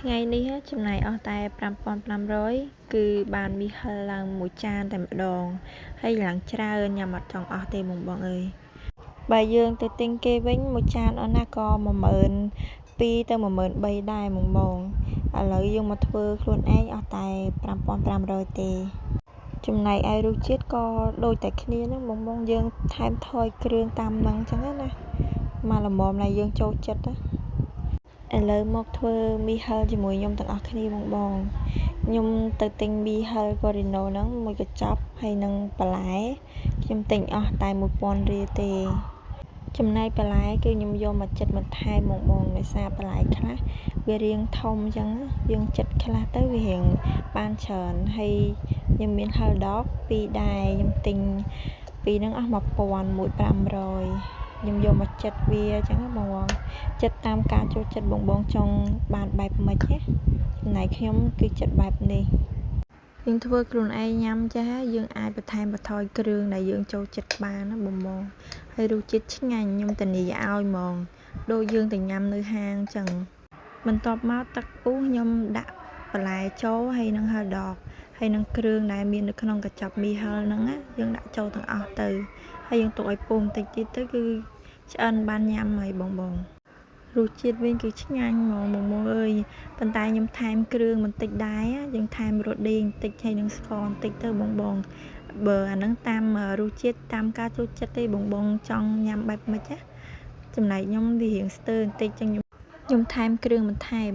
ថ្ងៃនេះចំណាយអស់តែ5500គឺបានមីហិលឡើងមួយចានតែម្ដងហើយឡើងច្រើនញ៉ាំអត់ចង់អស់ទេបងបងអើយបើយើងទៅទិញគេវិញមួយចានអស់ណាក៏12000ទៅ13000ដែរបងបងឥឡូវយើងមកធ្វើខ្លួនឯងអស់តែ5500ទេចំណែកឯរសជាតិក៏ដូចតែគ្នាហ្នឹងបងបងយើងថែមថយគ្រឿងតាមហ្នឹងអញ្ចឹងណាមកល្មមដែលយើងចូលចិត្តណាឥឡូវមកធ្វើមីហិលជាមួយខ្ញុំទាំងអស់គ្នាបងបងខ្ញុំទៅទិញមីហិល Corino ហ្នឹងមួយកញ្ចប់ហើយនឹងបន្លែខ្ញុំទិញអស់តែ1000រៀលទេចំណែកបន្លែគឺខ្ញុំយកមកចិតបន្ថែមបងបងដោយសារបន្លែខ្លះវារាងធំអញ្ចឹងយើងចិតខ្លះទៅវារាងបានច្រើនហើយខ្ញុំមានហិលដកពីរដែរខ្ញុំទិញពីរហ្នឹងអស់1500ខ្ញុំយកមកចិតវាអញ្ចឹងបងបងចិតតាមការចូលចិត្តបងបងចង់បានបែបម៉េចណាចំណែកខ្ញុំគឺចិតបែបនេះយើងធ្វើខ្លួនឯងញ៉ាំចាស់យើងអាចបន្ថែមបន្ថយគ្រឿងដែលយើងចូលចិត្តបានណាបងបងហើយរសជាតិឆ្ងាញ់ខ្ញុំធានាឲ្យហ្មងដូចយើងទៅញ៉ាំនៅហាងអញ្ចឹងបន្ទាប់មកទឹកពុះខ្ញុំដាក់បន្លែចូលហើយនឹងហិលដកហើយនឹងគ្រឿងដែលមាននៅក្នុងកញ្ចប់មីហិលហ្នឹងណាយើងដាក់ចូលទាំងអស់ទៅហើយយើងទុកឲ្យពុះបន្តិចទៀតទៅគឺឆ្អិនបានញ៉ាំហើយបងបងរសជាតិវិញគឺឆ្ងាញ់ហ្មងបងបងអើយប៉ុន្តែខ្ញុំថែមគ្រឿងបន្តិចដែរយើងថែមរដេងបន្តិចហើយនឹងស្ករបន្តិចទៅបងបងបើអាហ្នឹងតាមរសជាតិតាមការចូលចិត្តទេបងបងចង់ញ៉ាំបែបម៉េចណាចំណែកខ្ញុំវារៀងស្ទើរបន្តិចចឹងខ្ញុំខ្ញុំថែមគ្រឿងបន្ថែម។